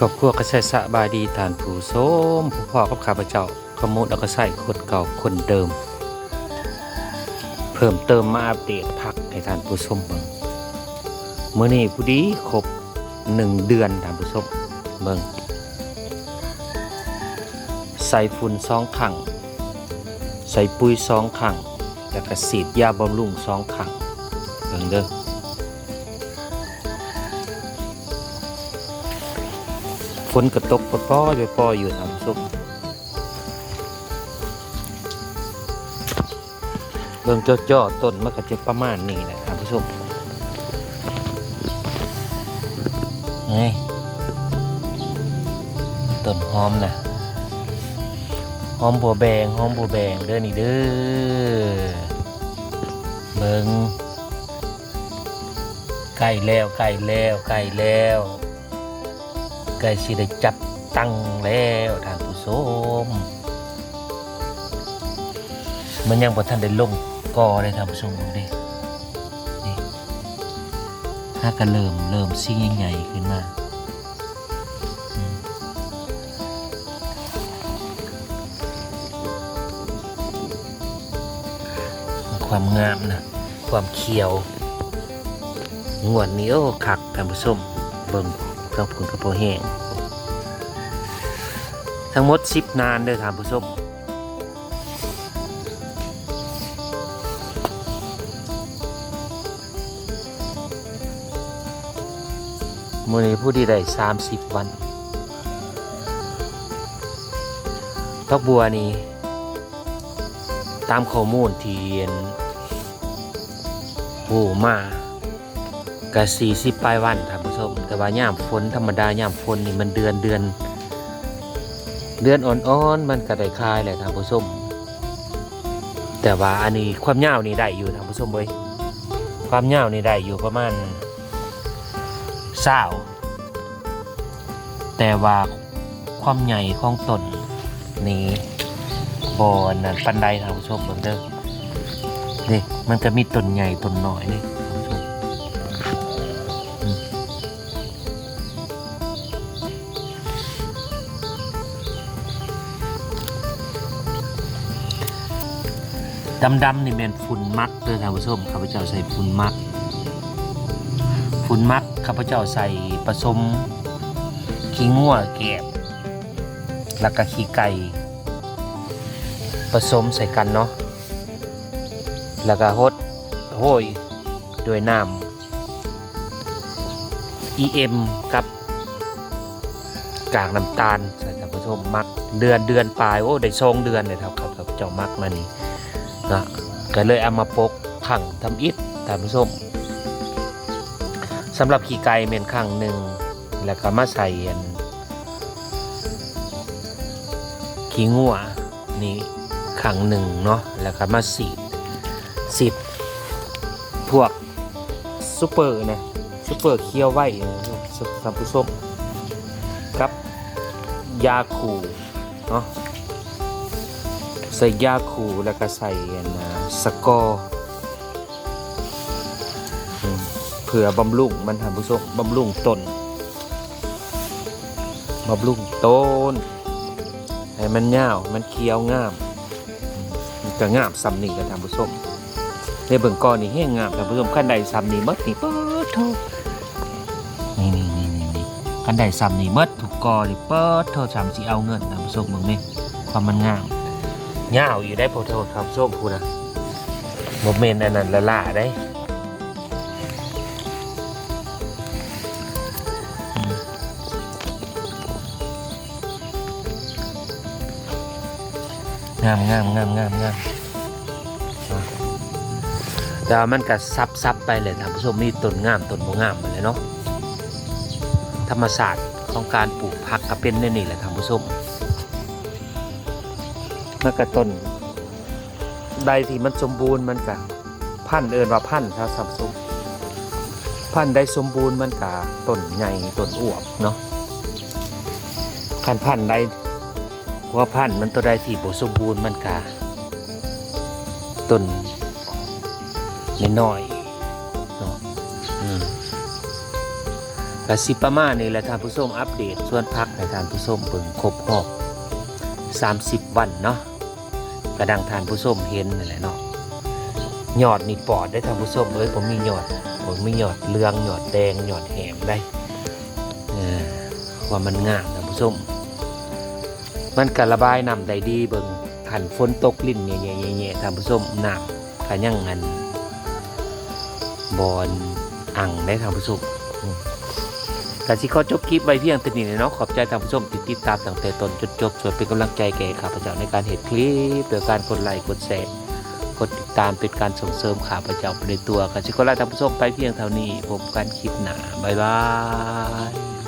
ຄອບຄົວກະໄຊ ສະບາຍດີທ່ານຜູ້ຊົມ, ພົບພໍ້ກັບຂ້າພະເຈົ້າ ຂະມູນ ອາກະໄຊ ຄົນເກົ່າຄົນເດີມ ເພີ່ມເຕີມມາອັບເດດຜັກໃຫ້ທ່ານຜູ້ຊົມເບິ່ງ. ມື້ນີ້ພໍດີຄົບໜຶ່ງເດືອນທ່ານຜູ້ຊົມເບິ່ງ, ໃສ່ຝຸ່ນສອງຄັ້ງ, ໃສ່ປຸ໋ຍສອງຄັ້ງ, ແລ້ວກະສີດຢາບຳລຸງສອງຄັ້ງ. ເບິ່ງເດີ ຝົນກະຕົກປອຍໆຢູ່ທ່ານຜູ້ຊົມ. ເບິ່ງຈໍ່ໆ ຕົ້ນມັນກະຈະປະມານນີ້ແຫຼະທ່ານຜູ້ຊົມ. ນີ້ ຕົ້ນຫອມນະ ຫອມບົວແບງ ຫອມບົວແບງເດີນີ້ເດີ. ເບິ່ງ ໃກ້ແລ້ວ ໃກ້ແລ້ວ ໃກ້ແລ້ວ ໃກ້ຊິໄດ້ຈັບຕັ້ງແລ້ວທ່ານຜູ້ຊົມ. ມັນຍັງບໍ່ທັນໄດ້ລົງກໍເດ້ທ່ານຜູ້ຊົມເບິ່ງເດ້. ນີ້ ຫາກະເລີ່ມ ເລີ່ມສີໃຫຍ່ໆຂຶ້ນມາ. ຄວາມງາມນະ ຄວາມຂຽວ ງວດນີ້ ໂອ້ ຄັກທ່ານຜູ້ຊົມ. ເບິ່ງ ເຈົ້າພຸ້ນກະພໍແຫ້ງ. ທັງໝົດສິບນານເດີທ່ານຜູ້ຊົມ. ມື້ນີ້ຜູ້ທີ່ໄດ້ສາມສິບວັນ. ດອກບົວນີ້ ຕາມຂໍ້ມູນທີ່ອັນຮູ້ມາ ກະສີ່ສິບປາຍວັນທ່ານຜູ້ຊົມ, ແຕ່ວ່າຍາມຝົນທຳມະດາ ຍາມຝົນນີ້ມັນເດືອນ ເດືອນ ເດືອນອ່ອນໆ ມັນກະໄດ້ຂາຍແຫຼະທ່ານຜູ້ຊົມ. ແຕ່ວ່າອັນນີ້ຄວາມຍາວນີ້ໄດ້ຢູ່ທ່ານຜູ້ຊົມເອີຍ, ຄວາມຍາວນີ້ໄດ້ຢູ່ປະມານຊາວ ແຕ່ວ່າຄວາມໃຫຍ່ຂອງຕົ້ນນີ້ບໍ່ອັນນັ້ນປານໃດທ່ານຜູ້ຊົມເບິ່ງເດີ. ນີ້ ມັນກະມີຕົ້ນໃຫຍ່ຕົ້ນນ້ອຍນີ້ທ່ານຜູ້ຊົມ. ດຳໆນີ້ແມ່ນຝຸ່ນໝັກເດີທ່ານຜູ້ຊົມ, ຂ້າພະເຈົ້າໃສ່ຝຸ່ນໝັກ. ຝຸ່ນໝັກຂ້າພະເຈົ້າໃສ່ປະສົມຂີ້ງົວແກບ ແລ້ວກະຂີ້ໄກ່ ປະສົມໃສ່ກັນເນາະ, ແລ້ວກະຫົດໂຮຍດ້ວຍນ້ຳ ອີເອັມ ກັບກາກນ້ຳຕານ ທ່ານຜູ້ຊົມ. ໝັກເດືອນ ເດືອນປາຍ ໂອ້ ໄດ້ສອງເດືອນເລີຍ ເຈົ້າໝັກມານີ້ເນາະ, ກະເລີຍເອົາມາປົກຄັ້ງທຳອິດທ່ານຜູ້ຊົມ. ສຳລັບຂີ້ໄກ່ແມ່ນຄັ້ງໜຶ່ງ ແລ້ວກະມາໃສ່ອັນ ຂີ້ງົວນີ້ຄັ້ງໜຶ່ງເນາະ, ແລ້ວກະມາສີດ ສີດພວກຊຸບເປີນະ ຊຸບເປີຂຽວໄວນະ ທ່ານຜູ້ຊົມ ກັບຢາຄູ່ເນາະ, ໃສ່ຢາຄູ່ ແລ້ວກະໃສ່ອັນນາ ສະກໍ ອືມ ເພື່ອບຳລຸງມັນ ທ່ານຜູ້ຊົມ, ບຳລຸງຕົ້ນ ບຳລຸງຕົ້ນໃຫ້ມັນຍາວ ມັນຂຽວງາມ. ອືມ ມັນກະງາມຊ່ຳນີ້ແຫຼະທ່ານຜູ້ຊົມ. ໄດ້ເບິ່ງກໍນີ້ແຮງງາມທ່ານຜູ້ຊົມ, ຄັນໄດ້ຊ່ຳນີ້ໝົດນີ້ ປາດໂທ້ ນີ້ໆໆໆ ຄັນໄດ້ຊ່ຳນີ້ໝົດ ທຸກກໍນີ້ ປາດໂທ້ ຊ່ຳຊິເອົາເງິນ ທ່ານຜູ້ຊົມເບິ່ງນີ້ ຄວາມມັນງາມ. ຍາວຢູ່ໄດ໋ ໂພດ ທ່ານຜູ້ຊົມ ພຸ້ນນະ ບໍ່ແມ່ນອັນນັ້ນລ້າໆໄດ໋. ອືມ ງາມ ງາມ ງາມ ງາມ ງາມ. ແຕ່ວ່າມັນກະສັບໆໄປແຫຼະທ່ານຜູ້ຊົມ, ມີຕົ້ນງາມຕົ້ນບໍ່ງາມຫັ້ນແຫຼະເນາະ. ທຳມະຊາດຂອງການປູກຜັກກະເປັນແນວນີ້ແຫຼະທ່ານຜູ້ຊົມ. ມັນກະຕົ້ນໃດທີ່ມັນສົມບູນ ມັນກະ ພັນ ເອີ້ນວ່າພັນຊະທ່ານຜູ້ຊົມ, ພັນໃດສົມບູນມັນກະຕົ້ນໃຫຍ່ຕົ້ນອວບເນາະ. ຄັນພັນໃດ ຫົວພັນມັນໂຕໃດທີ່ບໍ່ສົມບູນ ມັນກະຕົ້ນນ້ອຍໆເນາະ. ອືມ ກະຊິປະມານນີ້ແຫຼະທ່ານຜູ້ຊົມ ອັບເດດສວນຜັກໃຫ້ທ່ານຜູ້ຊົມເບິ່ງຄົບຮອບສາມສິບວັນເນາະ. ກະດັ່ງທ່ານຜູ້ຊົມເຫັນນັ້ນແຫຼະເນາະ ຍອດນີ້ປອດເດ້ທ່ານຜູ້ຊົມເອີຍ ບໍ່ມີຍອດ ບໍ່ມີຍອດເຫຼືອງ ຍອດແດງ ຍອດແຫ້ງໃດ໋ ເອີ ວ່າມັນງາມທ່ານຜູ້ຊົມ. ມັນກະລະບາຍນ້ຳໄດ້ດີ ເບິ່ງ ຄັນຝົນຕົກລິນແຍະໆໆໆ ທ່ານຜູ້ຊົມ ນ້ຳກະຍັງອັນ ບໍ່ອັ່ງເດ້ທ່ານຜູ້ຊົມ. ກະຊິຂໍຈົບຄລິບໄວ້ພຽງເທົ່ານີ້ແຫຼະເນາະ. ຂອບໃຈທ່ານຜູ້ຊົມທີ່ຕິດຕາມຕັ້ງແຕ່ຕົ້ນຈົນຈົບ ຊ່ວຍເປັນກຳລັງໃຈແກ່ຂ້າພະເຈົ້າໃນການເຮັດຄລິບ ໂດຍການກົດໄລ ກົດແຊ ກົດຕິດຕາມ ເປັນການສົ່ງເສີມຂ້າພະເຈົ້າໄປໃນຕົວ. ກະຊິຂໍລາທ່ານຜູ້ຊົມໄປພຽງເທົ່ານີ້ ພົບກັນຄລິບໜ້າ ບາຍບາຍ.